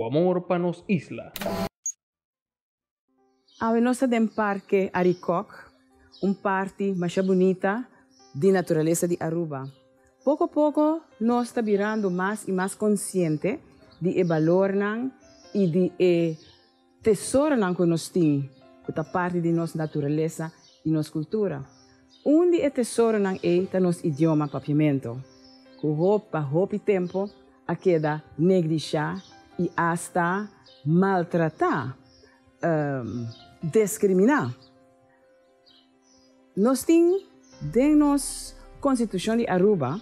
Ku amor pa nos isla. Awe nos ta den Parke Arikok, un parti masha bunita di naturalesa di Aruba. Poko poko nos ta birando mas y mas consciente di e balornan y di e tesoronan cu nos tin, cu ta parti di nos naturalesa y nos cultura. Un di e tesoronan ey ta nos idioma Papiamento, cu pa hopi tempo a keda neglisha y hasta maltrata, discrimina. Nos tin den nos Constitucion di Aruba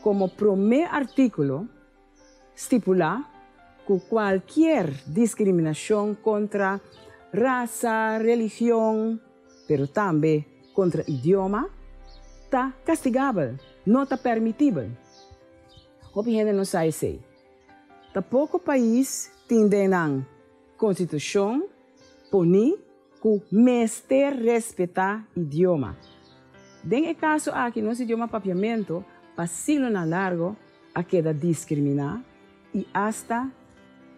como prome articulo stipula cu cualkier discriminacion contra rasa, religion, pero tambe contra idioma, ta castigabel, no ta permitibel. Hopi hende no sa esey. Ta poco pais tin den nan Constitucion poni cu mester respeta idioma. Den e caso aki nos idioma Papiamento pa siglonan largo a keda discrimina y hasta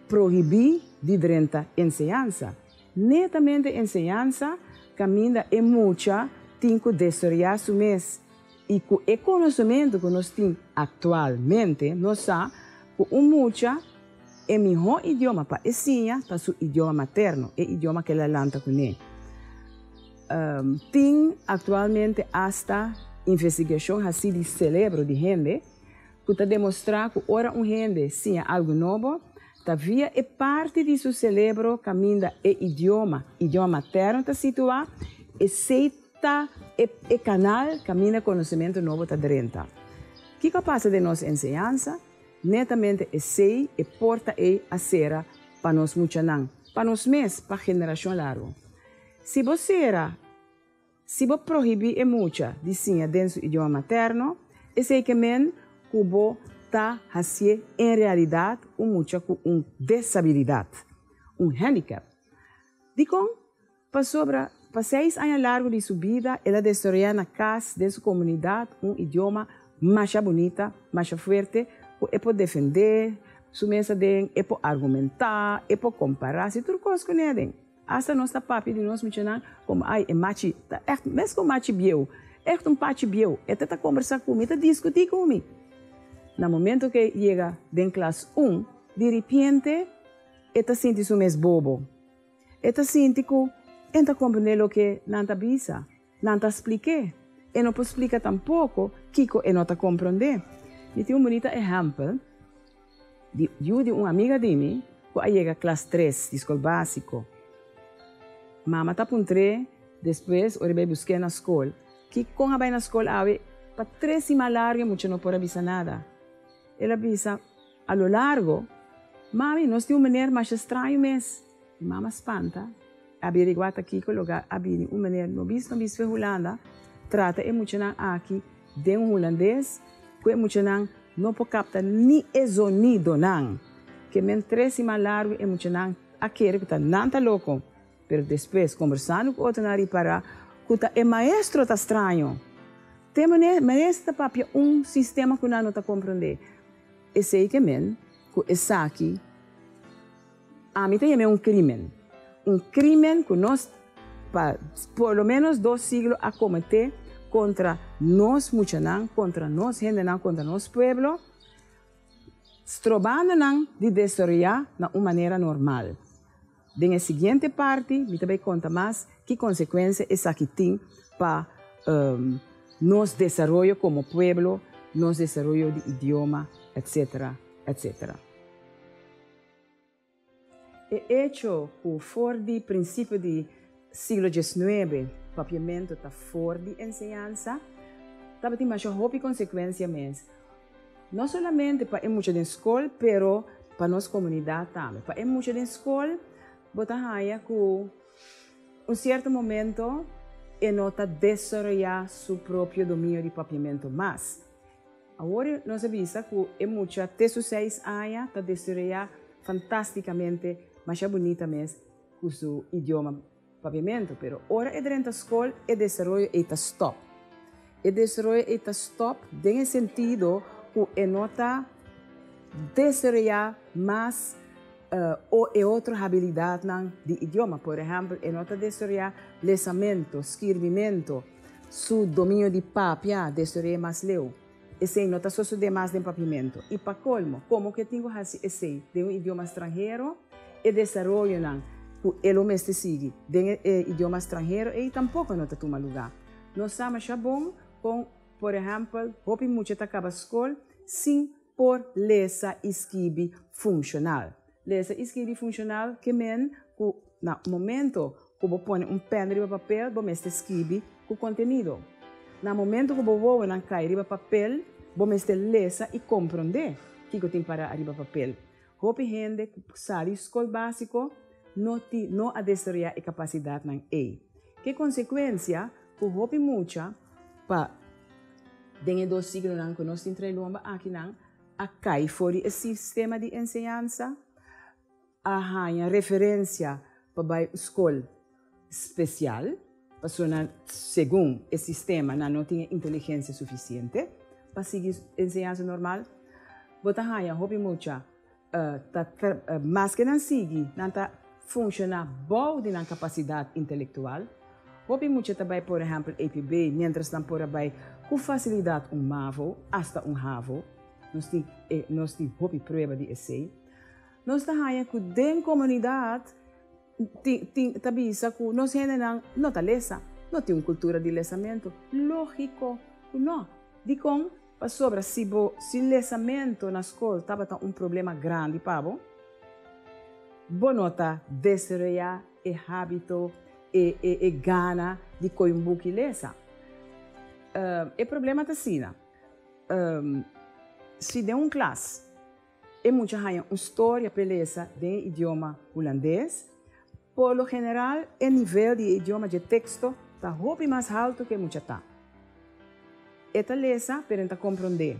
prohibi di drenta enseñansa. Netamente enseñansa caminda e mucha tin cu desaroya su mes y cu e conocemento cu nos tin actualmente nos sa cu un mucha E mihó idioma pa e siña ta su idioma materno, e idioma ku el a lanta kuné. Tin aktualmente asta investigashon hasí di selebro di hende ku ta demostrá ku ora un hende siña algu nobo, ta via e parti di su selebro kaminda e idioma, idioma materno, ta situá, esei ta e kanal kaminda konosementu nobo ta drenta. Kiko a pasa den nos enseñansa? Netamente esei e porta ei a sera pa nos muchanan, pa nos mes, pa generashon largu. Si bo sera, si bo prohibí e mucha di siña den su idioma materno, esei ke men ku bo ta hasié en realidat un mucha ku un desabilidat, un handicap. Dikon? Pasobra pa seis aña largu di su bida el a desaroyá na kas den su komunidat un idioma masha bunita, masha fuerte ku e por defendé su mes aden, e por argumentá, e por kompará si tur kos kuné aden. Asta nos ta papia di nos muchanan komo ai e machi ta ègt mes ku un machi bieu, ègt un pachi bieu, e ta ta kombersá ku mi, e ta diskutí ku mi. Na momento ku e yega den klas un, diripiente e ta sinti su mes bobo. E ta sinti ku e no ta komprendé loke nan ta bisa, nan ta splik'é. E no por splika tampoko kiko e no ta komprendé. Mi tin un bunita ehèmpel di yu di un amiga di mi ku a yega klas tres di skol básiko. Mama ta puntr'é despues ora e bai busk'é na skol, Kikon a bai na skol awe? Pa tres siman largu e mucha no por a bisa nada. El a bisa, A lo largo, Mami, nos tin un meneer masha straño mes. Mi mama spanta, a averiguá ta kiko loga a bini un meneer no bis no bis fe Hulanda, trata e muchanan aki den un hulandes ku e muchanan no por kapta ni e zonidonan. Ke men tres siman largu e muchanan a kere ku ta nan ta loko, pero despues kombersando ku otronan a ripará ku ta e maestro ta straño. Te maestro ta papia un sistema ku nan no ta komprondé. Esei ke men ku esaki ami ta yam'é un krimen. Un krimen ku nos pa por lo menos dos siglo a kometé kontra nos muchanan, kontra nos hendenan, kontra nos pueblo, strobando nan di desaroyá na un manera normal. Den e siguiente parti mi ta bai konta mas ki konsekuensia esaki tin pa nos desaroyo komo pueblo, nos desaroyo di idioma, etcetera, etcetera. E echo ku for di prinsipio di siglo diesnuebe papiamentu ta for di enseñansa tabatin masha hopi konsekuensia mes. No solamente pa e mucha den skol, pero pa nos komunidat tambe. Pa e mucha den skol, bo ta haña ku un sierto momento e no ta desaroyá su propio dominio di papiamentu mas. Awor nos a bisa ku e mucha te su seis aña ta desaroyá fantástikamente, masha bunita mes, ku su idioma papiamentu. Pero ora e drenta skol, e desaroyo ei ta stòp. E desaroyo ei ta stòp den e sentido ku e no ta desaroyá mas. O e otro habilidatnan di idioma. Por ehèmpel, e no ta desaroyá lesamentu, skirbimentu, su dominio di papia desaroyá mas leu. Esei no ta sosodé mas den papiamentu. I pa kolmo, komo ku e tin ku hasi esei den un idioma stranhero, e desaroyonan ku e lo mester sigui den e idioma stranhero ei tampoko no ta tuma lugá. Nos sa masha bon kon, por ehèmpel, hopi mucha ta kaba skol sin por lesa i skibi funshonal. Lesa i skibi funshonal ke men ku na momento ku bo pone un pèn riba papel bo mester skibi ku kontenido. Na momento ku bo wowonan kai riba papel bo mester lesa i komprondé kiko tin pará ariba papel. Hopi hende ku sali skol básiko no ti no a desaroyá e kapasidatnan ei. Ke konsekuensia ku hopi mucha pa den e dos siglonan ku nos tin trae lomba akinan a kai for di e sistema di enseñansa, a haña referensia pa bai un skol spesial, pasobra nan segun e sistema nan no tin e inteligensia sufisiente pa sigui enseñansa normal. Bo ta haña hopi mucha ta maske nan sigui nan ta funshoná bou di nan kapasidat intelektual. Hopi mucha ta bai por ehèmpel EPB miéntras nan por a bai ku fasilidat un mavo asta un havo. Nos tin e nos tin hopi prueba di esei. Nos ta haña ku den komunidat tin tin ta bisa ku nos hendenan no ta lesa, no tin un kultura di lesamentu. Lógiko ku no. Dikon? Pasobra si bo si lesamentu na skol tabata un problema grandi pa bo, bo no ta desaroyá e hábito, e e e gana di koe un buki lesa. E problema ta asina, si den un klas e mucha haña un storia p'e lesa den e idioma hulandes, por lo general e nivel di e idioma dje teksto ta hopi mas haltu ku e mucha ta. E ta lesa pero e ta komprondé.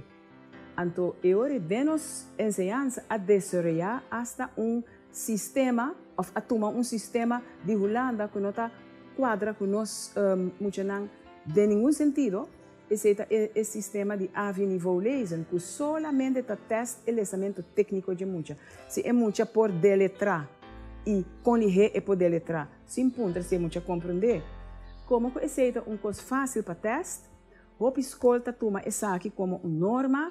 Anto e ora den nos enseñansa a desaroyá asta un sistema òf a tuma un sistema di Hulanda ku no ta kuadra ku nos muchanan den ningun sentido, esei ta e e sistema di AVI-niveau lezen ku solamente ta tèst e lesamentu tékniko dje mucha. Si e mucha por deletrá i kon lihé e por deletrá sin puntra si e mucha komprondé. Komo ku esei ta un kos fásil pa tèst, hopi skol ta tuma esaki komo un norma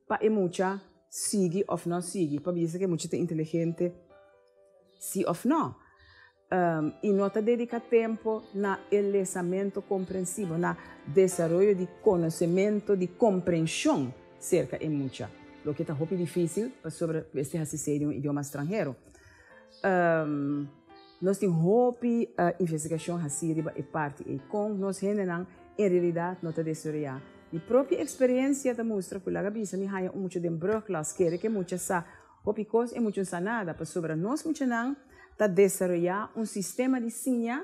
pa e mucha sigui òf no sigui, pa bisa ku e mucha ta inteligente si òf no. I no ta dediká tempu na e lesamentu komprensivo, na desaroyo di konosementu, di komprenshon serka e mucha, loke ta hopi difísil pasobra mester hasi esei den un idioma stranhero. Nos tin hopi investigashon hasí riba e parti ei, kon nos hendenan en realidat no ta desaroyá. Mi propio eksperensia ta mustra ku laga bisa mi haña un mucha den brugklas kere ku e mucha sa hopi kos, e mucha no sa nada, pasobra nos muchanan ta desaroyá un sistema di siña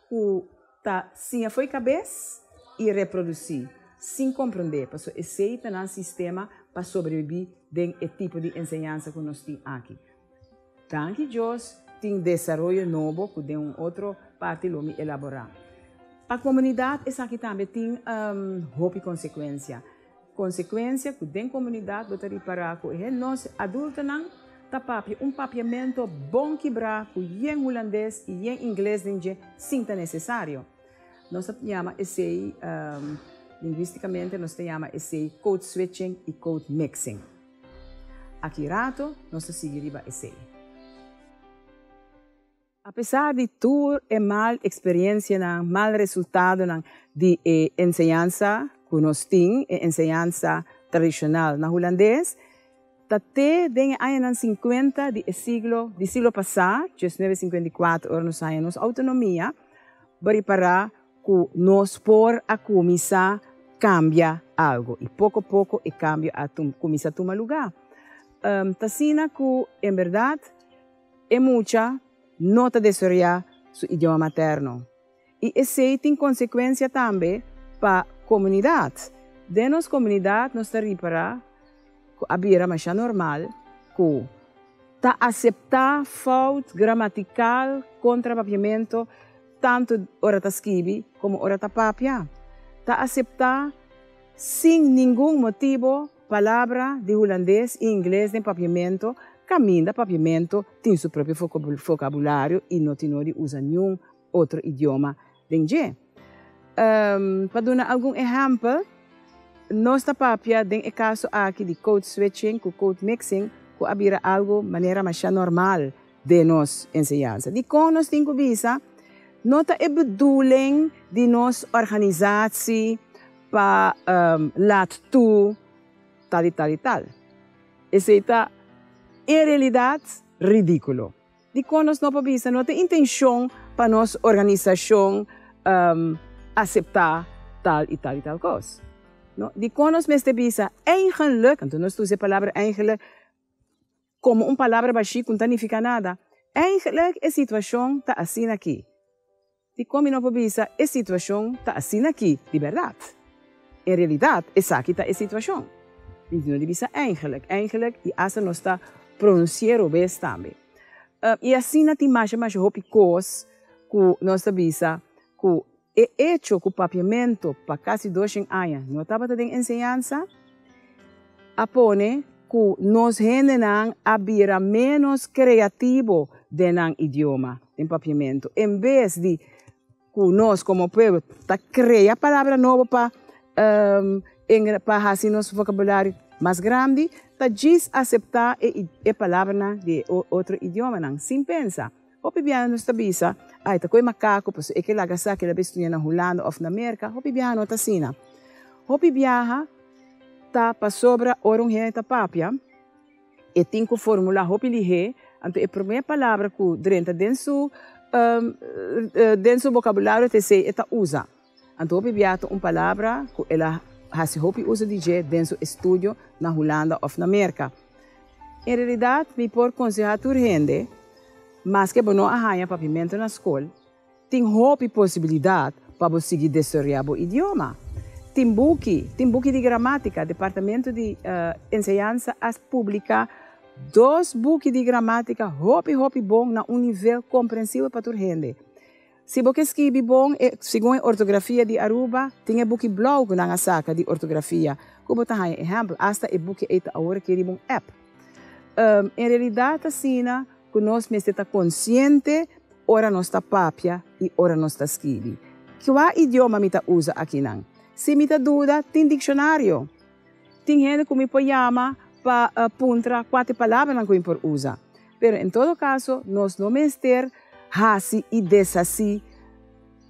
ku ta siña fo'i kabes i reprodusí sin komprondé, pasobra esei ta nan sistema pa sobrebibí den e tipo di enseñansa ku nos tin aki. Danki Dios tin desaroyo nobo ku den un otro parti lo mi elaborá. Pa komunidat esaki tambe tin hopi konsekuensia. Konsekuensia ku den komunidat bo ta ripará ku e nos adultonan ta papia un papiamento bon kibrá ku yen hulandes i yen ingles den dje sin ta nesesario. Nos ta yama esei, lingwistikamente nos ta yama esei code switching i code mixing. Aki rato nos ta sigui riba esei. Apesar di tur e mal eksperiencianan, mal resultadonan di e enseñansa ku nos tin, e enseñansa tradishonal na hulandes, ta te den e añanan sinkuenta di e siglo di siglo pasá, diesnuebe sinkuenta i kuater, ora nos haña nos outonomia, bo ripará ku nos por a kuminsá kambia algu i poko poko e kambio a kuminsá tuma lugá. Ta asina ku en bèrdat e mucha no ta desaroyá su idioma materno i esei tin konsekuensia tambe pa komunidat. Den nos komunidat nos ta ripará ku a bira masha normal ku ta aseptá fout gramatikal kontra papiamentu tantu ora ta skibi komo ora ta papia. Ta aseptá sin ningun motibu palabra di hulandes i ingles den papiamentu. kaminda papiamento tin su propio vokabulario i no tin nodi usa niun otro idioma den dje. Pa duna algun ehèmpel, nos ta papia den e kaso aki di code switching ku code mixing ku a bira algu manera masha normal den nos enseñansa. Dikon nos tin ku bisa no ta e bedoeling di nos organisatie pa laat toe tal i tal i tal? Esei ta en realidat ridíkulo. Dikon nos no por bisa no ta intenshon pa nos organisashon aseptá tal i tal i tal kos? No, dikon nos mester bisa eigenlijk, anto nos ta usa e palabra eigenlijk komo un palabra bashí ku no ta nifiká nada. Eigenlijk e situashon ta asina aki. Dikon mi no por bisa e situashon ta asina aki di bèrdat? En realidat esaki ta e situashon. Mi no di bisa eigenlijk, eigenlijk i asta nos ta pronunsi'é robes tambe. I asina tin masha masha hopi kos ku nos ta bisa ku e echo ku papiamentu pa kasi doshen aña no tabata den enseñansa a pone ku nos hendenan a bira ménos kreativo den nan idioma, den papiamentu. En bes di ku nos komo pueblo ta krea palabra nobo pa pa hasi nos vokabulario mas grandi, ta djis aseptá e e palabranan di e otro idiomanan sin pensa. Hopi biaha nos ta bisa, Ai, ta koe makaku, pasobra e ke laga sa ke el a bai studia na Hulanda òf na Merka. Hopi biaha no ta asina. Hopi biaha ta pasobra ora un hende ta papia, e tin ku formulá hopi lihé, anto e promé palabra ku drenta den su den su bokabulario ta esei e ta usa. Anto hopi biaha ta un palabra ku el a hasi hopi uso di dje den su estudio na Hulanda òf na Merka. En realidat mi por konsehá tur hende, maske bo no a haña papiamentu na skol, tin hopi posibilidat pa bo sigui desaroyá bo idioma. Tin buki, tin buki di gramátika. Departamento di Enseñansa a publiká dos buki di gramátika hopi hopi bon na un nivel komprensibel pa tur hende. Si bo ke skibi bon e segun e ortografia di Aruba, tin e buki blou ku nan a saka di ortografia ku bo ta haña ehèmpel. Asta e buki ei ta awor aki riba un app. En realidat asina ku nos mester ta konsiente ora nos ta papia i ora nos ta skibi. Kua idioma mi ta usa akinan? Si mi ta duda, tin dikshonario. Tin hende ku mi por yama pa puntra kua ta e palabranan ku mi por usa. Pero en todo kaso nos no mester hasi i deshasí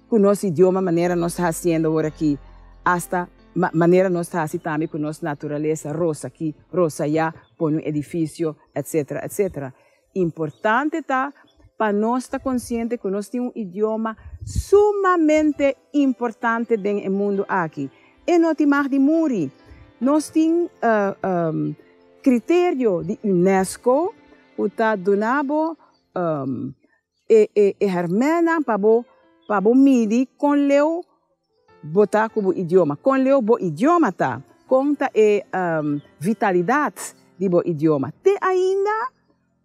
ku nos idioma manera nos ta hasiendo awor aki, asta manera nos ta hasi tambe ku nos naturalesa, rosa aki, rosa ayá, pone un edifisio, etcetera, etcetera. Importante ta pa nos ta konsiente ku nos tin un idioma sumamente importante den e mundu aki. E no tin mag di muri. Nos tin Criterio di UNESCO cu ta duna bo e e hermennan pa bo pa bo midi con leu bo ta cu bo idioma, con leu bo idioma ta, con ta e vitalidad di bo idioma. Te ainda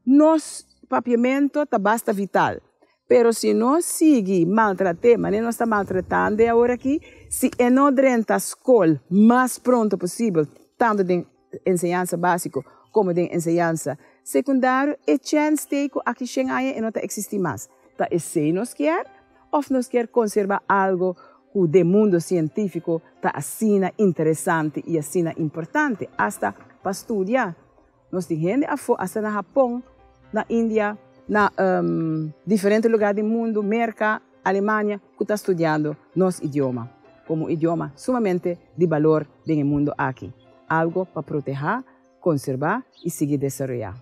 nos papiamento ta basta vital, pero si nos sigui maltrat'é manera nos ta maltratand'e awor aki, si e no drenta scol mas pronto posibel, tanto den enseñansa básiko komo den enseñansa sekundario, e chèns t'ei ku aki shen aña e no ta eksistí mas. Ta esei nos kier òf nos kier konserbá algu ku den mundu sientífiko ta asina interesante i asina importante, asta pa studia? Nos tin hende afó, asta na Hapon, na India, na diferente lugá di mundu, Merka, Alemania, ku ta studiando nos idioma komo un idioma sumamente di balor den e mundu aki, algo pa protehá, konserbá i sigui desaroyá.